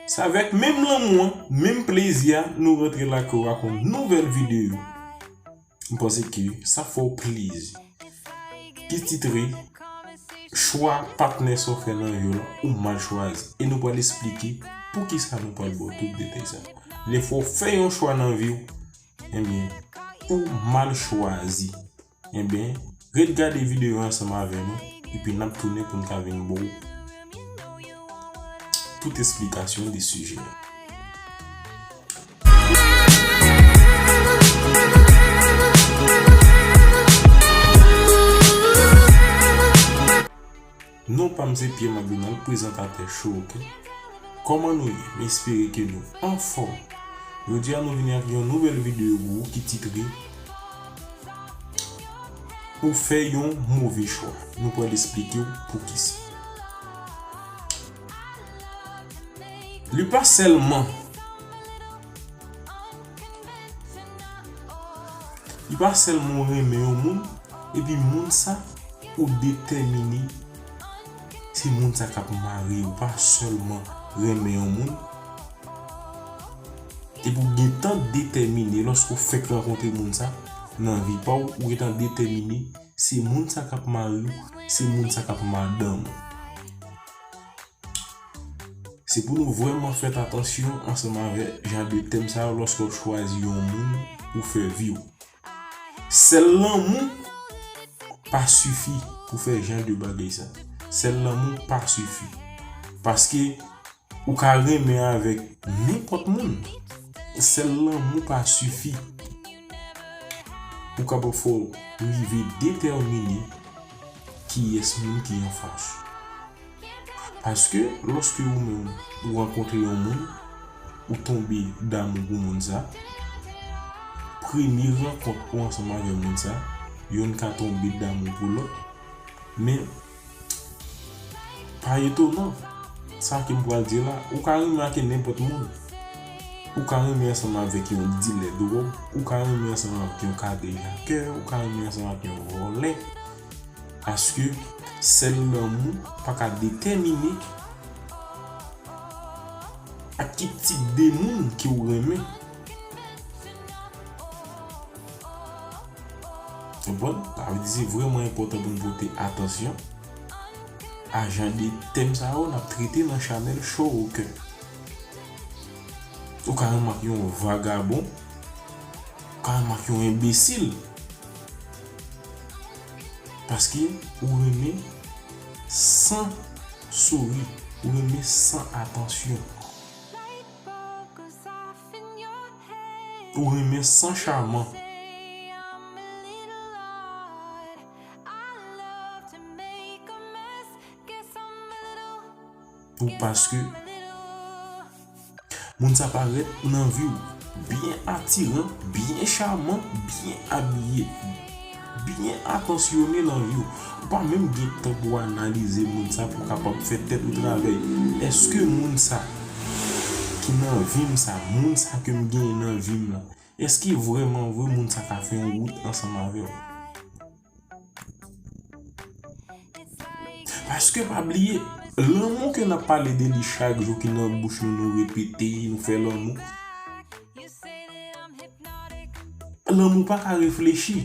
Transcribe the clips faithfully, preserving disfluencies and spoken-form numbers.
Se avèk menm lanmou an, menm plezi a, nou rantre lakay ou ak yon nouvèl videyo. M panse ke sa fè w plezi. Ki titre, chwa patnè sa w fè nan vi w la, ou mal chwazi. E nou pral esplike poukisa nou pral ba w tout detay sa. Lè fò w fè yon chwa nan vi w, ebyen, ou mal chwazi. Ebyen, ret gade videyo ansanm avè nou, epi n ap tounen pou n ka vin ba w tout esplikasyon de sijè a. Non pa m se Pierre McDonald, prezantatè Show, oke? Kòman nou ye? M espere ke nou anfòm. Jodi a nou vini ak yon nouvèl videyo pou ou ki titre, ou fè yon move chwa. Nou pral esplike w poukisa. Li pa sèlman, li pa sèlman w renmen yon moun, epi moun sa ou detèmine se moun sa k ap mare w, pa sèlman renmen yon moun. Epi w gentan detèmine, lòske w fèk rankontre moun sa nan vi pa w, ou gentan detèmine se moun sa k ap mare w, se moun sa k ap madanm ou. Se pou nou vrèman fè atansyon ansanm avèk jan de tèm sa yo lòske w ap chwazi yon moun pou fè vi w. Sèl lanmou pa sifi pou fè jan de bagay sa. Sèl lanmou pa sifi. Paske ou ka renmen avèk nenpòt moun. Sèl lanmou pa sifi. Ou kapab fò w rive detèmine kiyès moun ki anfas ou. Paske lòske ou menm ou rankontre yon moun, ou tonbe damou pou moun sa, premye rankont ou ansanm avè moun sa, youn ka tonbe damou pou lòt, men pa etonan, sa ke m pral di la, ou ka renmen ak nenpòt moun. Ou ka renmen ansanm avèk yon dilè dwòg, ou ka renmen ansanm avèk yon kadejakè, ou ka renmen ansanm avèk yon vòlè. Paske sèl lanmou pa ka detèmine ak ki tip de moun ke w renmen. Konprann? Sa vle di se vrèman enpòtan pou n pote atansyon a jan de tèm sa yo n ap trete nan chanèl Show Au Cœur. Ou ka renmen ak yon vagabon, ou ka renmen ak yon enbesil. Paske ou renmen san souri, ou renmen san atansyon. Ou renmen san chaman. Ou paske moun sa parèt nan vi w byen atiran, byen chaman, byen abiye, byen atansyone nan vi w. Ou pa menm gen tan pou w analize moun sa pou w kapab fè tèt ou travay. Èske moun sa ki nan vi m sa, moun sa ke m genyen nan vi m la, èske vrèman vre moun sa ka fè yon wout ansanm avè w? Paske pa bliye, lanmou ke n ap pale de li chak jou, ki nan bouch nou, nou repete, nou fè lanmou. Lanmou pa ka reflechi.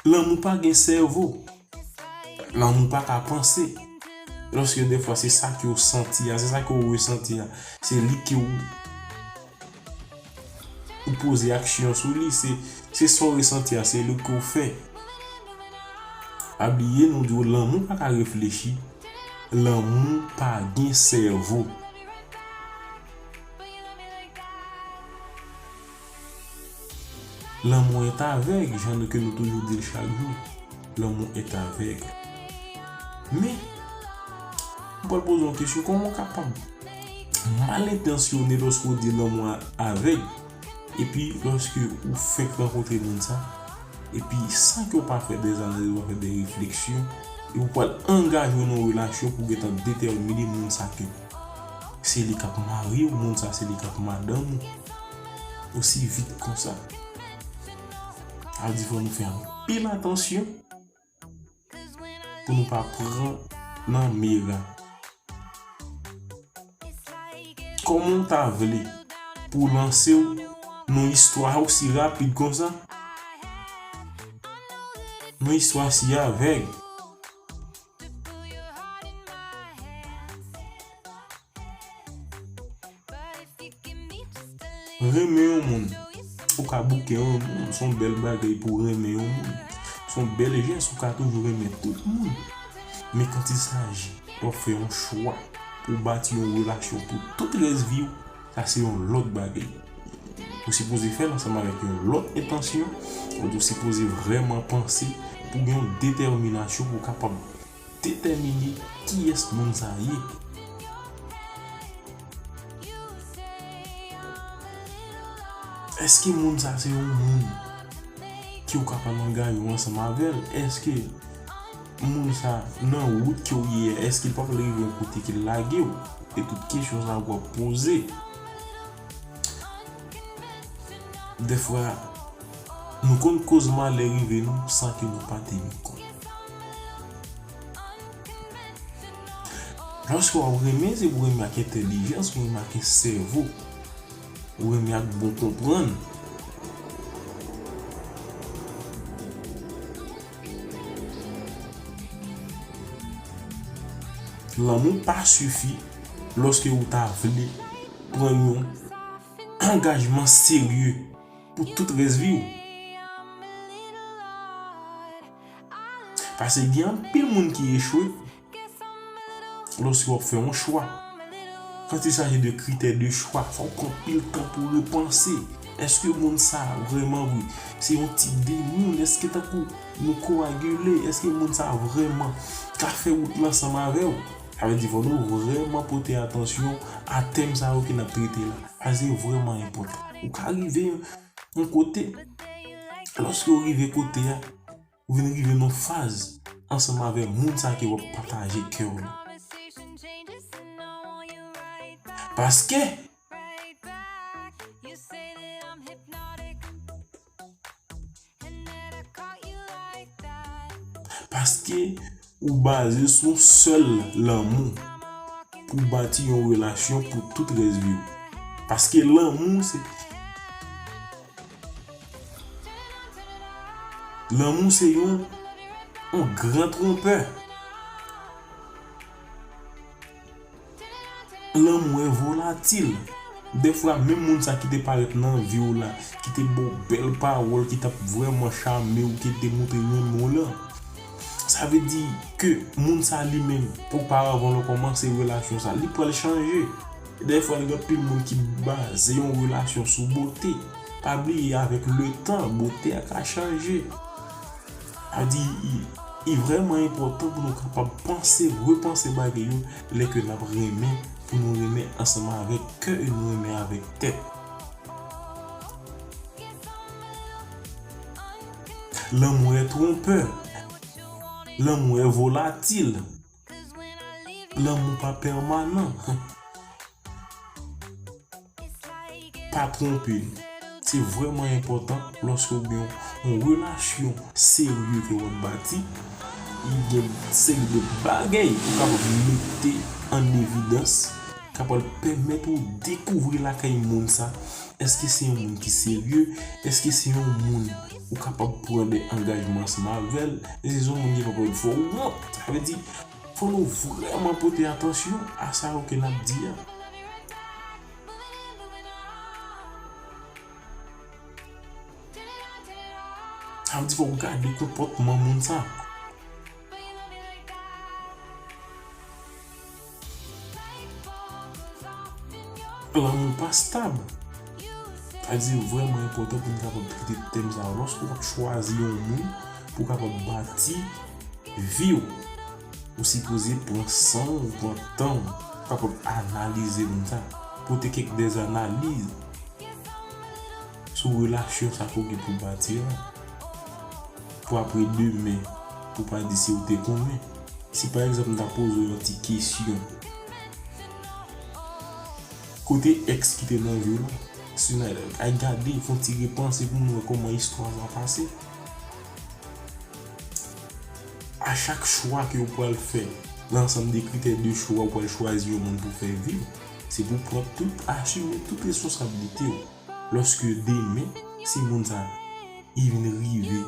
Lanmou pa gen sèvo. Lanmou pa ka panse. Lòske defwa se sa ke w santi a, se sa ke w resanti a, se li ke w ou poze aksyon sou li, se, se sa w resanti a, se li ke w fè. Pa bliye, nou di w lanmou pa ka reflechi, lanmou pa gen sèvo. Lanmou est aveugle, jan nou ke nou toujou di l chak jou. Lanmou est aveugle. Men, m pral poze yon kesyon, kòman w kapab mal entansyone lòske w di lanmou a avèg, epi lòske ou fenk rankontre moun sa, epi san ke w pa fè de analiz, ou pa fè de refleksyon, epi w pral angaje w nan yon relasyon pou w gentan detèmine moun sa ke se li k ap mari w, moun sa se li k ap madanm ou, osi vit konsa. Sa vle di fò nou fè anpil atansyon pou nou pa pran nan mera. Kòman w ta vle pou w lanse w nan istwa osi rapid konsa? Nan istwa si avèg. Renmen yon moun. Ou ka bouke yon moun, se yon bèl bagay pou w renmen yon moun. Se yon bèl jès, ou ka toujou renmen tout moun. Men quand il s'agit de w ap fè yon chwa pou w bati yon relasyon pou tout rès vi w, sa se yon lòt bagay. Ou sipoze fè l ansanm avèk yon lòt entansyon, kote ou sipoze vrèman panse pou gen yon detèminasyon pou w kapab detèmine kiyès moun sa ye. Èske moun sa se yon moun ke w kapab angaje w ansanm avè l? Èske moun sa nan wout ke w ye a, èske l pa pral rive yon kote ke l lage w? E tout kesyon sa w ap poze. Dèfwa, nou konn koz malè rive nou san ke nou pa teni kont. Lòske w ap renmen, se pou w renmen ak entèlijans, pou w renmen ak sèvo, pou w renmen ak bon konprann. Lanmou pa sifi lòske ou ta vle pran yon angajman serye pou tout rès vi w. Paske gen anpil moun ki echwe lòske w ap fè yon chwa. Quand il s'agit de critères de choix, fò w pran anpil tan pou w repanse. Èske moun sa vrèman vre se yon tip de moun? Èske tankou nou koagile? Èske moun sa vrèman ka fè wout la ansanm avè w? Sa vle di fò nou vrèman pote atansyon a tèm sa yo ke n ap trete la. Sa se vrèman enpòtan. Ou ka rive yon kote, lòske w rive kote a, ou vin rive nan faz ansanm avè moun sa ke w ap pataje kè w la. Paske, paske ou baze sou sèl lanmou pou bati yon relasyon pou tout rès vi w. Paske lanmou se Lanmou se yon, yon gran tronpè. Lanmou e volatil. Dèfwa, menm moun sa ki te parèt nan vi w la, ki te ba w bèl pawòl, ki t ap vrèman chame w, ki te montre renmen w lan, sa vle di ke moun sa li menm, oparavan lè w kòmanse relasyon sa, li pral chanje. Dèfwa, gen anpil moun ki baze yon relasyon sou bote. Pa bliye, avèk letan, bote a ka chanje. Sa di, li, li vrèman enpòtan pou nou kapab panse, repanse bagay yo, lè ke n ap renmen, pou nou renmen ansanm avèk kè e nou renmen avèk tèt. Lanmou e tronpè. Lanmou e volatil. Lanmou pa pèmanan. Pa twonpe nou. Se vrèman enpòtan lòske w gen yon, yon relasyon serye ke w ap bati. Li gen seri de bagay ou kapab mete an evidans, kapab pèmèt ou dekouvri lakay moun sa. Èske se yon moun ki serye? Èske se yon moun ou kapab pran de angajman ansanm avè l? Èske se yon moun ki pa pral fè w wont? Sa vle di, fò nou vrèman pote atansyon a sa yo ke n ap di a. Sa vle di fò w gade konpòtman moun sa. Lanmou pa stab. Sa vle di vrèman enpòtan pou n kapab trete tèm sa yo. Lòske w ap chwazi yon moun pou w kapab bati vi w, ou sipoze pran san w, pran tan w, kapab analize moun sa, pote kèk dèzanaliz sou relasyon sa ke w gen pou w bati a. Pou apre demen, pou w pa di se ou te konnen. Si pa egzanp m ta poze w yon ti kesyon, kote èks ki te nan vi w la? Si n al gade, fè yon ti repanse pou nou wè kòman istwa sa pase. A chak chwa ke w pral fè, nan ansanm de kritè de chwa, w pral chwazi yon moun pou fè viv. Se pou pran tout, asime tout responsabilite w. Lòske demen, si moun sa i vin rive,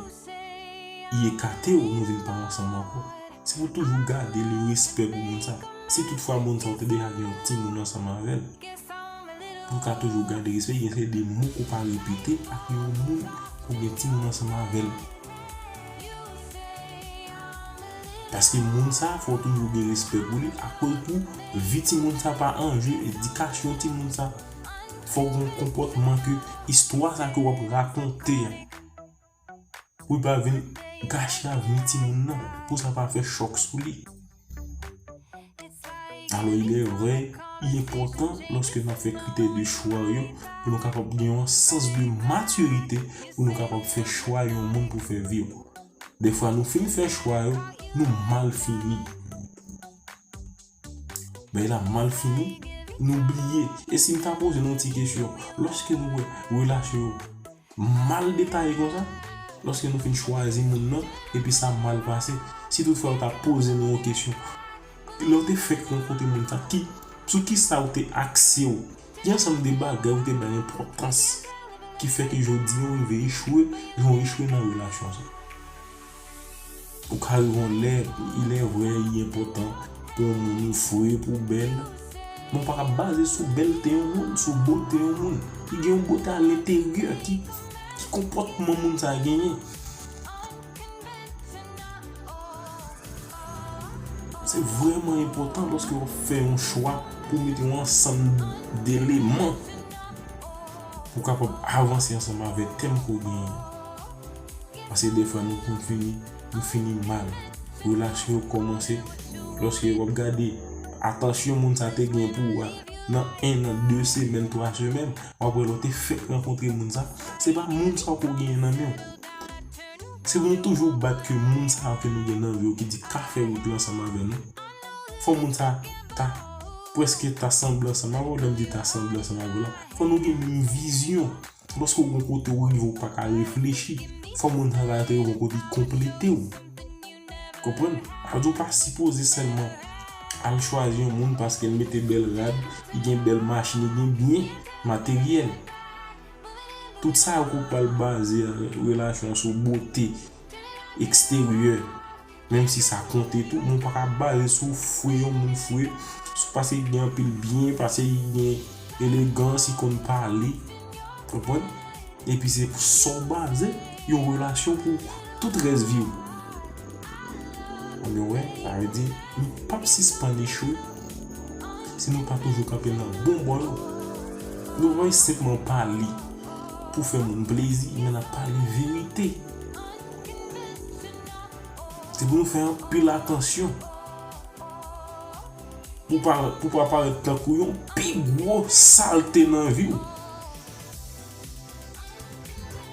i ekate w, nou vin pa ansanm ankò, se pou toujou gade le respè pou moun sa. Si toutfwa moun sa ou te deja gen yon timoun ansanm avè l, pou w ka toujou gade respè, gen seri de mo ou pa repete ak yon moun ou gen timoun ansanm avè l. Paske moun sa, fò w toujou gen respè pou li, akoz pou vi timoun sa pa an je, edikasyon timoun sa. Fò w gen yon konpòtman ke istwa sa ke w ap rakonte a, pou l pa vin gache avni timoun nan, pou sa pa fè chòk sou li. Alors, il est vrai, il est important lorsque n ap fè kritè de chwa yo, pou nou kapab gen yon sans de maturité, pou nou kapab fè chwa yon moun pou fè vi w. Defwa nou fin fè chwa yo, nou mal fini. Bagay la mal fini, nou bliye. E si m ta poze nou yon ti kesyon, lòske nou wè relasyon yo mal detaye konsa, lòske nou fin chwazi moun nan, epi sa mal pase, si toutfwa yo ta poze nou yon kesyon, lè w te fèk rankontre moun sa, ki, sou ki sa ou te akse w? Gen ansanm de bagay ou te bay enpòtans ki fè ke jodi a ou rive echwe, jan w echwe nan relasyon sa. Ou ka rive yon lè, il est vrai, li enpòtan pou yon moun ou fre, pou w bèl, men w pa ka baze sou bèlte yon moun, sou bote yon moun. Li gen yon bote alenteryè ki, ki konpòtman moun sa genyen. Se vrèman enpòtan lòske w ap fè yon chwa pou w mete yon ansanm deleman pou w kapab avanse ansanm avè tèm ke w genyen. Paske defwa nou konn fini, nou fini mal. Relasyon yo kòmanse lòske w ap gade atansyon moun sa te gen pou ou a nan en an, de semèn, twa semèn, w ap wè lè w te fèk rankontre moun sa, se pa moun sa w ko genyen nan men w. Se pou nou toujou bat ke moun sa yo ke nou gen nan vi yo ki di ka fè wout la ansanm avè nou. Fò moun sa ta prèske ta sanble ansanm avè w, lè m di ta sanble ansanm avè w la, fò nou gen menm vizyon. Lòske w gon kote w rive ou pa ka reflechi, fò moun sa ta rive yon kote l konplete w. Konprann? Sa vle di w pa sipoze sèlman al chwazi yon moun paske l mete bèl rad, li gen bèl machin, li gen byen materyèl. Tout sa yo ke w pral baze relasyon sou bote eksteryè, menm si sa konte tou, men w pa ka baze sou fre yon moun fre, sou paske li gen anpil byen, paske li gen elegans, li konn pale. Konprann? Epi se pou sa w baze yon relasyon pou tout rès vi w. Ou wè, sa vle di, nou p ap sispann echwe si nou pa toujou kanpe nan bon bò yo. Nou pa senpman pale pou fè moun plezi, men n ap pale verite. Se pou nou fè anpil atansyon. Pou pa, pou pa parèt tankou yon pi gwo salte nan vi w.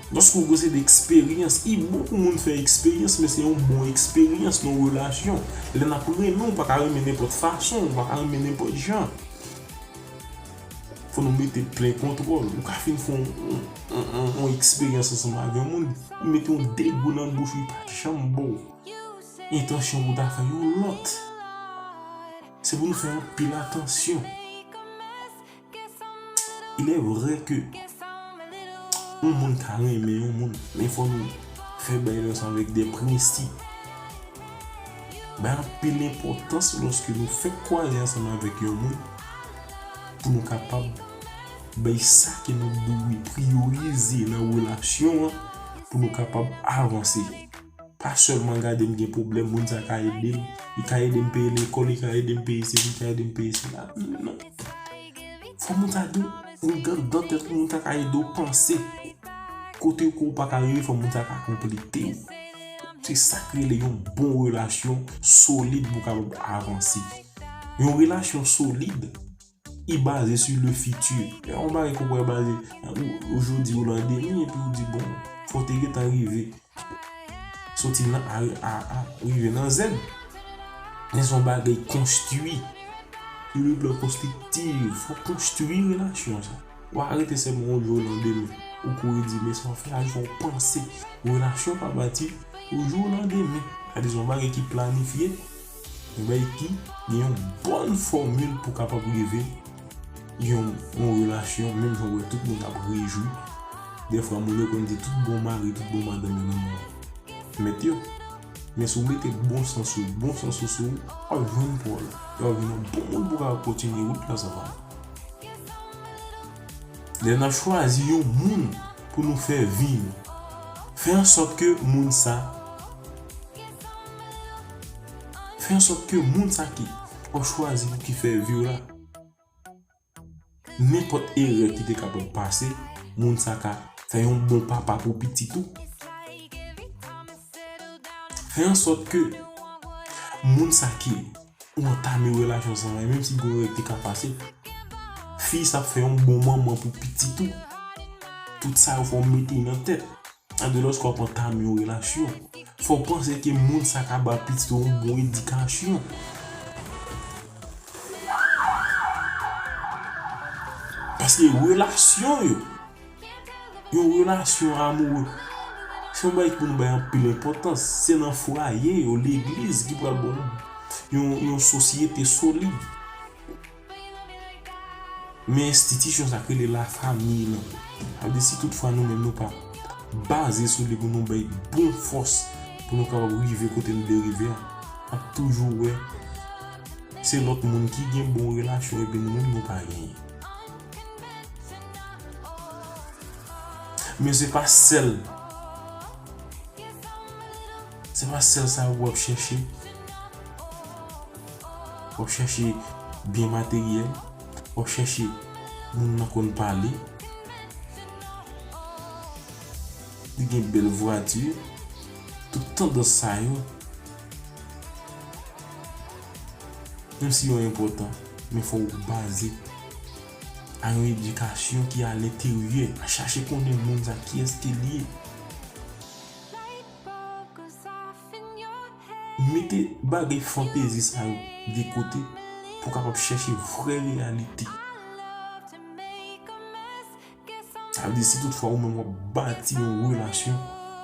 Lòske w gon seri de eksperyans, li bon pou moun fè eksperyans, men se yon bon eksperyans nan yon relasyon. Lè n ap renmen, w pa ka renmen nenpòt fason, w pa ka renmen nenpòt jan. Fò nou mete plen kontwòl. Ou ka fin fè yon, yon, yon, yon, yon eksperyans ansanm avè yon moun, li mete yon degou nan bouch ou, li pa janm ba w entansyon pou w ta fè yon lòt. Se pou nou fè anpil atansyon. Il est vrai ke yon moun ka renmen yon moun, men fò nou fè bagay la ansanm avèk de prensip. Bay anpil enpòtans lòske nou fèk kwaze ansanm avèk yon moun, pou nou kapab bay sa ke nou dwe priyorize nan relasyon an, pou nou kapab avanse. Pa sèlman gade m gen pwoblèm, moun sa ka ede m, li ka ede m peye lekòl, li ka ede m peye sesi, li ka ede m peye sela. Non. Fò moun sa gen yon grenn dan tèt, moun sa ka ede w panse. Kote ke w pa ka rive, fò moun sa ka konplete w. Se sa k rele yon bon relasyon solid pou w kapab avanse. Yon relasyon solid, li baze sou le fiti. E yon bagay ke w wè baze, ou, ou jodi, ou landemen, epi ou di, bon, fò w te gentan rive. Soti nan A, A, A, rive nan Z. Men se yon bagay konstwi. Sou le plan konstriktif, fò w konstwi relasyon sa. Ou pa rete sèlman yon jou landemen, ou kouri di, men sa w fè a, fò w panse. Relasyon pa bati yon jou landemen. Sa vle di se yon bagay ki planifye, yon bagay ki gen yon bòn fòmil pou kapab rive gen yon, yon relasyon, menm jan w wè tout moun ap rejwi. Dèfwa, moun yo konn di tout bon mari, tout bon madanm yo nan men mèt yo. Men si w mete bon sans ou, bon sans ou sou ou, w ap jwenn pa w la. E w ap vin yon bon moun pou w ka kontinye wout la, zanmi. Lè n ap chwazi yon moun pou nou fè vi nou, fè an sòt ke moun sa, fè an sòt ke moun sa ki w ap chwazi pou ki fè vi w la, nenpòt erè ki te kapab pase, moun sa ka fè yon bon papa pou pitit ou. Fè an sòt ke moun sa ki ou antame relasyon sa, menm si gen erè ki te ka pase, fi sa ap fè yon bon manman pou pitit ou. Tout sa yo fò w mete nan tèt. An de lòske w ap antame yon relasyon, fò w panse ke moun sa ka ba pitit ou yon bon edikasyon. Paske relasyon yo, yon relasyon amoure, se yon bagay pou nou bay anpil enpòtans. Se nan fwaye yo, legliz ki pral ba w yon, yon sosyete solid. Men enstitisyon sa k rele lafanmi lan. Sa vle di si toutfwa nou menm nou pa baze sou li pou nou bay bon fòs pou nou kapab rive kote nou vle rive a, n ap toujou wè se lòt moun ki gen bon relasyon epi nou menm nou pa genyen. Men se pa sèl, se pa sèl sa w ap chèche. W ap chèche byen materyèl, w ap chèche moun nan konn pale, li gen bèl vwati, tout tandans sa yo, menm si yo enpòtan, men fò w baze a yon edikasyon ki alenteryè, a chache konnen moun sa kiyès ke li ye. Mete bagay fantezi sa yo de kote pou w kapab chèche vrè reyalite. Sa vle di si toutfwa ou menm w ap bati yon relasyon,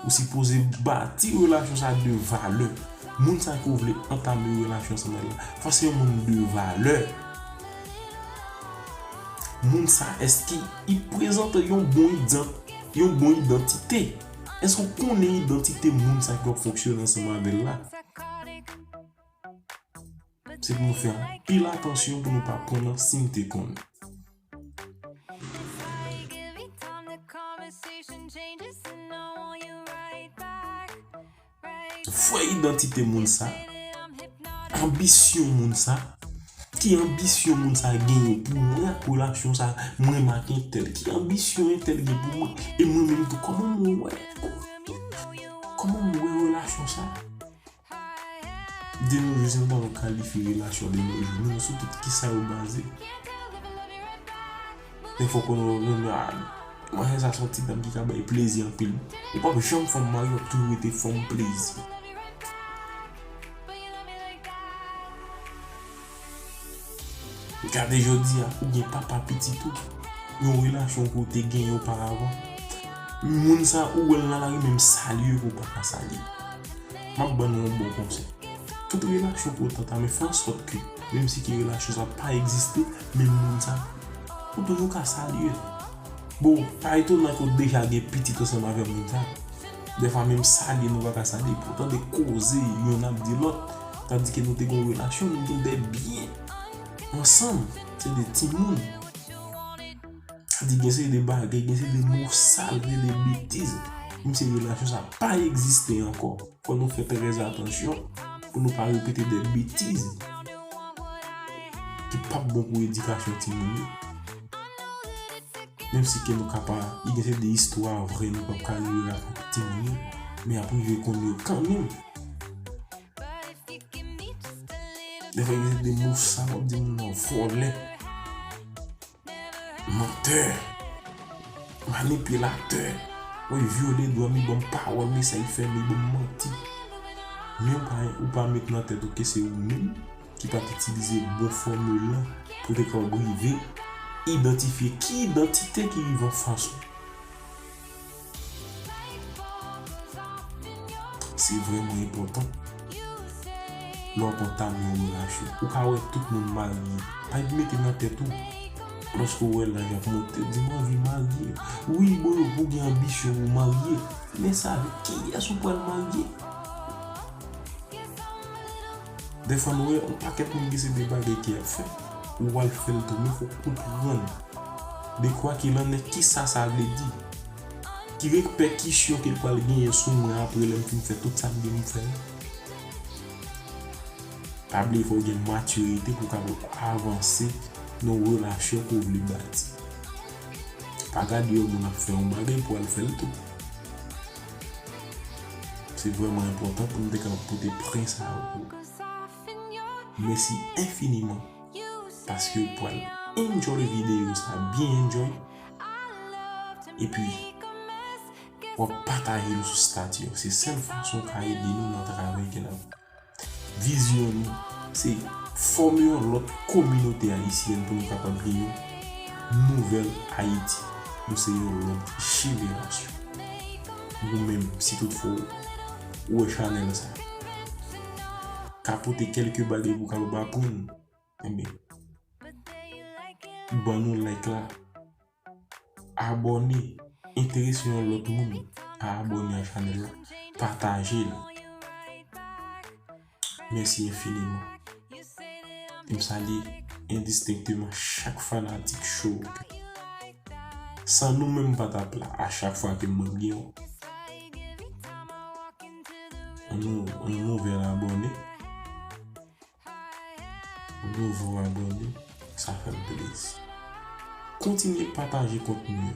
ou sipoze bati relasyon sa de valè. Moun sa ke w vle antame relasyon ansanm avè l la, fò se yon moun de valè. Moun sa, èske li prezante yon bon idan-, yon bon idantite? Èske w konnen idantite moun sa ke w ap fonksyone ansanm avè l la? Se pou nou fè anpil atansyon pou nou pa pran nan si n te konn. Vwè idantite moun sa, anbisyon moun sa, ki anbisyon moun sa genyen pou mwen ak relasyon sa, mwen renmen ak entèl, ki anbisyon entèl gen pou mwen, e mwen menm tou, kòman mwen wè, kòman mwen wè relasyon sa? De nos jours, se nou pa ka kalifye relasyon de nos jours, nou sou tout kisa yo baze. Men fòk ou renmen a, manzè sa se yon ti dam ki ka bay plezi anpil. Ou p ap janm fanm marye, w ap toujou rete fanm plezi. Gade jodi a, ou gen papa pitit ou, yon relasyon ke w te genyen oparavan. Moun sa ou wè l nan lari, menm salye w pa ka salye. M ap ban nou yon bon konsèy. Tout relasyon ke w t antame, fè an sòt ke, menm si ke relasyon sa pa egziste, men moun sa, ou toujou ka salye l. Bon, pa etonan ke w deja gen pitit ansanm avè moun sa. Dèfwa menm salye nou pa ka salye. Pou tande koze youn ap di lòt, tandike nou te gen yon relasyon, nou te gen de byen ansanm, se de timoun. Sa di gen seri de bagay, gen seri de mo sal, gen de betiz. Menm si relasyon sa pa egziste ankò, fò nou fè trè atansyon pou nou pa repete de betiz ki p ap bon pou edikasyon timoun yo. Menm si ke nou ka pa, li gen seri de istwa vrè nou p ap ka rive rakonte timoun yo, men y ap rive konn yo kanmenm. Dèfwa gen de mo sal w ap di moun nan vòlè, mantè, manipilatè. Woy, vyole dwa m, li ban m pawòl, men sa li fè m, li ban m manti. Men ou pa, ou pa met nan tèt ou ke se ou menm ki pa t itilize bon fòmil lan pou te kapab rive idantifye ki idantite ki rive anfas ou. Se vrèman enpòtan lè w ap antame yon relasyon. Ou ka wè tout moun marye. Pa mete nan tèt ou Lòske w wè laj ap monte, w di, "M anvi marye." Wi, bro, pou w gen anbisyon pou w marye. Men sa avèk kiyès ou pral marye? Dèfwa nou wè yon pakèt moun gen se de bagay ki ap fè. Ou pral fè l tou, men fò w konprann de kwa ki lan nè, kisa sa vle di. Ki repèkisyon ke l pral genyen sou mwen apre lè m fin fè tout sa m gen pou m fè a. Pa bliye fò w gen matirite pou w kapab avanse nan yon relasyon ke w vle bati. Pa gade yon moun ap fè yon bagay pou w al fè l tou. Se vrèman enpòtan pou m te kapab pote pwen sa yo pou ou. Mèsi enfiniman paske w pral enjoy videyo sa, byen enjoy. Epi, w ap pataje l sou stati yo. Se sèl fason w ka ede nou nan travay ke n ap vizyon nou, se fòme yon lòt kominote ayisyèn pou nou kapab gen yon nouvèl Ayiti. Nou se yon lòt jenerasyon. Ou menm, si toutfwa ou wè chanèl sa, ka pote kèlke bagay pou w kapab aprann, enben, ban nou like la. Abòne, enterese yon lòt moun a abòne a chanèl la, pataje l. Mèsi enfiniman. E m salye endistenkteman chak fanatik Show. San nou menm pa t ap la a chak fwa ke mwen gen yon, yon nou-, yon nouvèl abòne. Nouvo abòne, sa fè m plezi. Kontinye pataje kontni yo.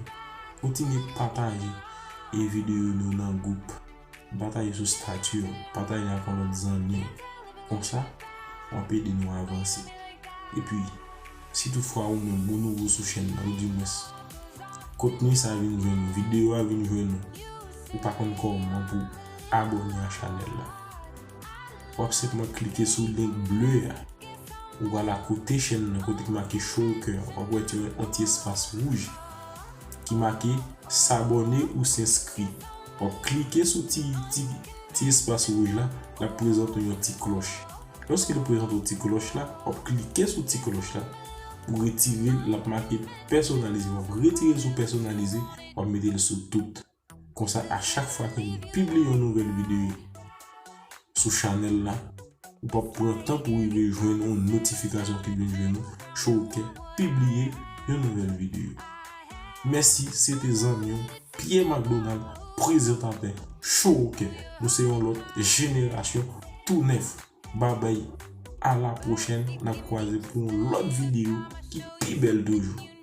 Kontinye pataje e videyo nou nan gwoup. Pataje sou stati yo. Pataje ak yon lòt zanmi w. Konsa, w ap ede nou avanse. Epi, si toutfwa ou menm ou nouvo sou chèn nan, ou di mwens, kontni sa vin jwenn ou, videyo a vin jwenn ou, ou pa konn kòman pou abòne a chanèl la. W ap senpman klike sou link ble a. Ou pral akote chèn nan kote ki make Show Cœur. W ap wè ti, yon ti espas wouj ki make s'abonner ou s'inscrire. W ap klike sou ti, ti, ti espas wouj la, l ap prezante w yon ti klòch. Lòske l prezante w ti klòch la, w ap klike sou ti klòch la pou retire l, l ap make pèsonalize. W ap retire l sou pèsonalize, w ap mete l sou tout. Konsa, a chak fwa ke nou pibliye yon nouvèl videyo sou chanèl la, ou p ap pran tan pou rive jwenn yon notifikasyon ki vin jwenn ou, Show Cœur pibliye yon nouvèl videyo. Mèsi, se te zanmi w, Pierre McDonald, prezantatè Show Cœur. Nou se yon lòt jenerasyon tou nèf. Babay, a la pwochèn, n ap kwaze pou yon lòt videyo ki pi bèl toujou.